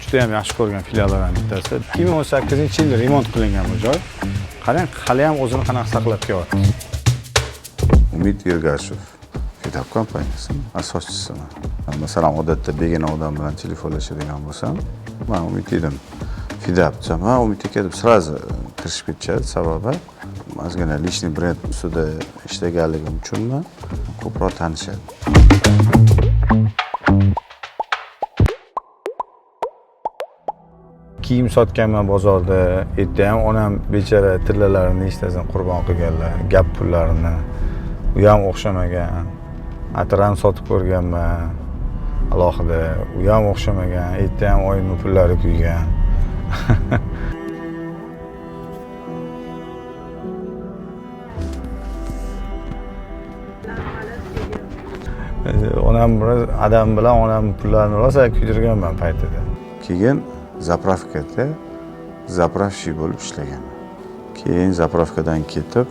Juda ham yaxshi ko'rgan filiallardan bittasi. 2018-yilda remont qilingan bu joy. Qarang, hali ham o'zini qanaqa saqlab kelyapti. Umid Ergashev, Fidap kompaniyasini asoschisiman. Masalan, odatda begona odam bilan telefonlashadigan bo'lsam, man Umid edim. Fidap desam, ha, Umid aka deb сразу kirishib ketishadi. Sababi ozgina личный brend ustida ishlaganligim uchunmi, ko'proq tanishadi. Kiyim sotganman bozorda. Erta ham onam bechora tillalarini nechtasini qurbon qilganlar, gap pullarini. U ham o'xshamagan. Atir ham sotib ko'rganman alohida. U ham o'xshamagan. Erta ham oyimning pullari kuygan. Onam bilan, adam bilan onam pullarini rosa kuydirganman paytida. Keyin zapravkada zapravщик bo'lib ishlaganman. Keyin zapravkadan ketib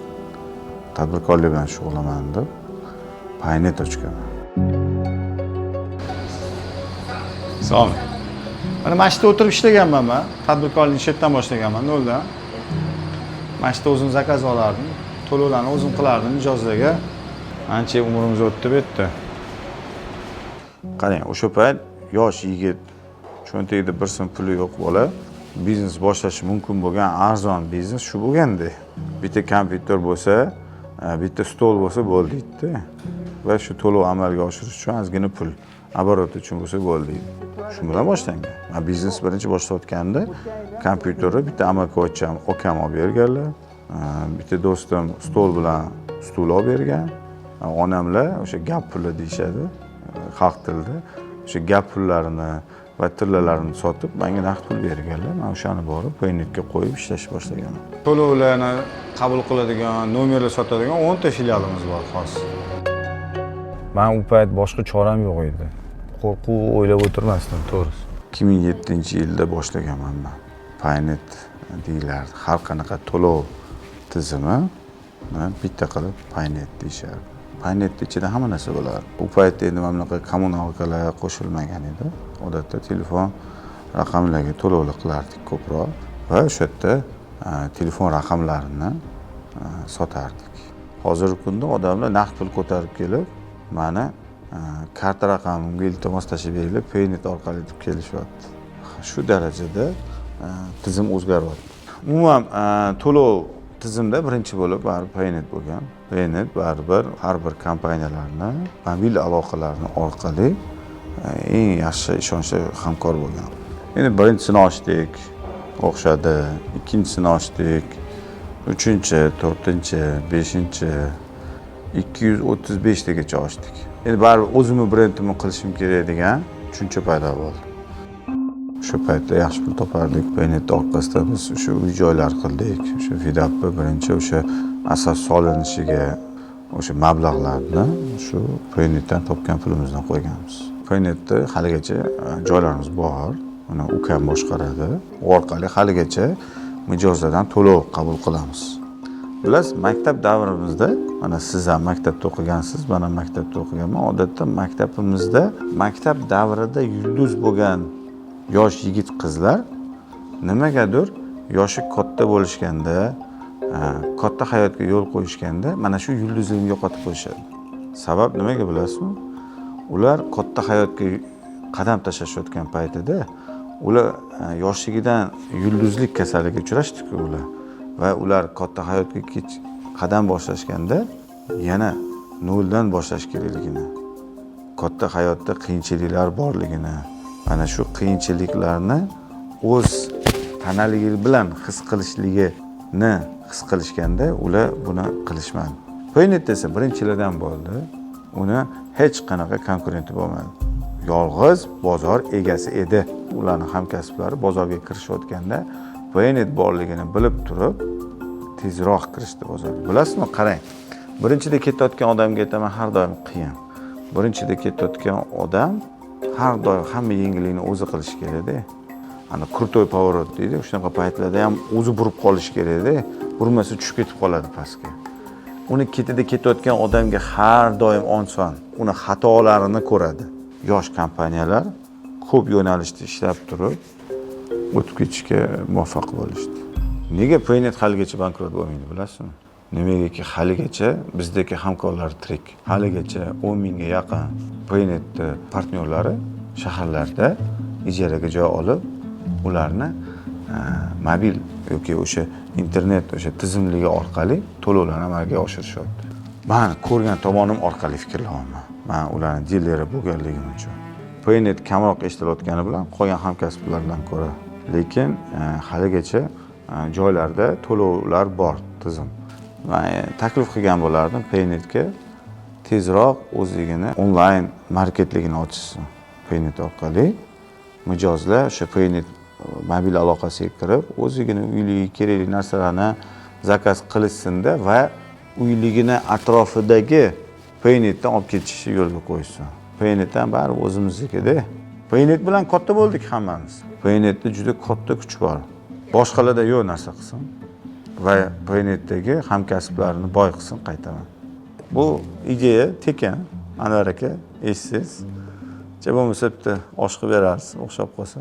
tadbirkorlik bilan shug'ullanaman deb Paynet ochganman. Salom. Mana shu yerda o'tirib ishlaganman man. Tadbirkorlikni shu yerdan boshlaganman, noldan. Mana shu yerda o'zim zakaz olardim, to'lovlarni o'zim qilardim mijozlarga. Ancha umrimiz o'tdi bu yerda. Qarang, o'sha payt yosh yigit, cho'ntagida bir so'm puli yo'q bola biznes boshlashi mumkin bo'lgan arzon biznes shu bo'lganda. Bitta kompyuter bo'lsa, bitta stol bo'lsa bo'ldi deydi. Va shu to'lov amalga oshirish uchun ozgina pul, оборот uchun bo'lsa bo'ldi deydi. Shu bilan boshlangan. Man biznes birinchi boshlayotganda kompyuterni bitta amakivocham akam olib berganlar, bitta do'stim stol bilan stul olib bergan. Onamlar o'sha gap puli deyishadi xalq tilida. O'sha gap pullarini va tillalarini sotib menga naqd pul berganlar. Man o'shani borib Paynetga qo'yib ishlashni boshlaganman. To'lovlarni qabul qiladigan, nomerlar sotadigan 10 ta filialimiz bor hozir. Man u payt boshqa choram yo'q edi. Qo'rquv o'ylab o'tirmasdim, to'g'risi. 2007-yilda boshlaganman man. Paynet deyilardi. Har qanaqa to'lov tizimi bitta qilib Paynet deyishardi. Paynetni ichida hamma narsa bo'lardi. U paytda endi mana bunaqa kommunalkalar qo'shilmagan edi. Odatda telefon raqamlarga to'lovlar qilardik ko'proq va o'sha yerda telefon raqamlarini sotardik. Hozirgi kunda odamlar naqd pul ko'tarib kelib, mani karta raqamimga iltimos tashlab beringlar, Paynet orqali deb kelishyapti. Shu darajada tizim o'zgaryapti. Umuman to'lov tizimda birinchi bo'lib baribir Paynet bo'lgan. Paynet baribir har bir kompaniyalarni mobil aloqalarini orqali eng yaxshi ishonchli hamkor bo'lgan. Endi birinchisini ochdik, o'xshadi, ikkinchisini ochdik, uchinchi, to'rtinchi, beshinchi, 235 tagacha ochdik. Endi baribir o'zimni brendimni qilishim kerak degan tushuncha paydo bo'ldi. O'sha paytda yaxshi pul topardik. Paynet orqasida biz o'sha uy joylar qildik. O'sha Fidapni birinchi o'sha asos solinishiga o'sha mablag'larni shu Paynetdan topgan pulimizdan qo'yganmiz. Paynetda haligacha joylarimiz bor. Uni ukam boshqaradi. U orqali haligacha mijozlardan to'lov qabul qilamiz. Bilasiz, maktab davrimizda, mana siz ham maktabda o'qigansiz, men ham maktabda o'qiganman. Odatda maktabimizda maktab davrida yulduz bo'lgan yosh yigit qizlar nimagadir yoshi katta bo'lishganda, katta hayotga yo'l qo'yishganda mana shu yulduzlikni yo'qotib qo'yishadi. Sabab nimaga bilasizmi? Ular katta hayotga qadam tashlashayotgan paytida ular yoshligidan yulduzlik kasaliga uchrashdi-ku ular. Va ular katta hayotga kech qadam boshlashganda yana noldan boshlash kerakligini, katta hayotda qiyinchiliklar borligini, mana shu qiyinchiliklarni o'z tanaligi bilan his qilishligini his qilishganda ular buni qilishmadi. Paynet esa birinchilardan bo'ldi. Uni hech qanaqa konkurenti bo'lmadi. Yolg'iz bozor egasi edi. Ularning hamkasblari bozorga kirishayotganda Paynet borligini bilib turib tezroq kirishdi bozorga. Bilasizmi, qarang. Birinchida ketayotgan odamga aytaman, har doim qiyin. Birinchida ketayotgan odam har doim hamma yengillikni o'zi qilishi kerakda. Ana krutoy поворот deydi, shunaqa paytlarda ham o'zi burib qolishi kerakda. Burmasa tushib ketib qoladi pastga. Uni ketida ketayotgan odamga har doim oson, uni xatolarini ko'radi. Yosh kompaniyalar Ko'p yo'nalishda ishlab turib, o'tib ketishga muvaffaq bo'lishdi. Nega Paynet haligacha bankrot bo'lmaydi, bilasizmi? Nimagaki haligacha bizdagi hamkorlar tirik. Haligacha 10 mingga yaqin Paynetni partnyorlari shaharlarda ijaraga joy olib, ularni mobil yoki o'sha internet o'sha tizimligi orqali to'lovlarni amalga oshirishyapti. Man ko'rgan tomonim orqali fikrlayapman. Man ularni dileri bo'lganligim uchun. Paynet kamroq eshitilayotgani bilan qolgan hamkasblardan ko'ra, lekin haligacha joylarda to'lovlar bor, tizim. Man taklif qilgan bo'lardim Paynetga, tezroq o'zligini onlayn marketligini ochishsin. Paynet orqali mijozlar o'sha Paynet mobil aloqasiga kirib, o'zigini uyligiga kerakli narsalarni zakaz qilishsinda va uyligini atrofidagi Paynetdan olib ketishni yo'lga qo'yishsin. Paynetdan baribir o'zimiznikida. Paynet bilan katta bo'ldik hammamiz. Paynetda juda katta kuch bor. Boshqalarda yo'q narsa qilsin va Paynetdagi hamkasblarini boy qilsin, qaytaman. Bu ideya tekin, Anvar aka, eshitsangiz. Cha bo'lmasa bitta osh qilib berarsiz, o'xshab qolsa.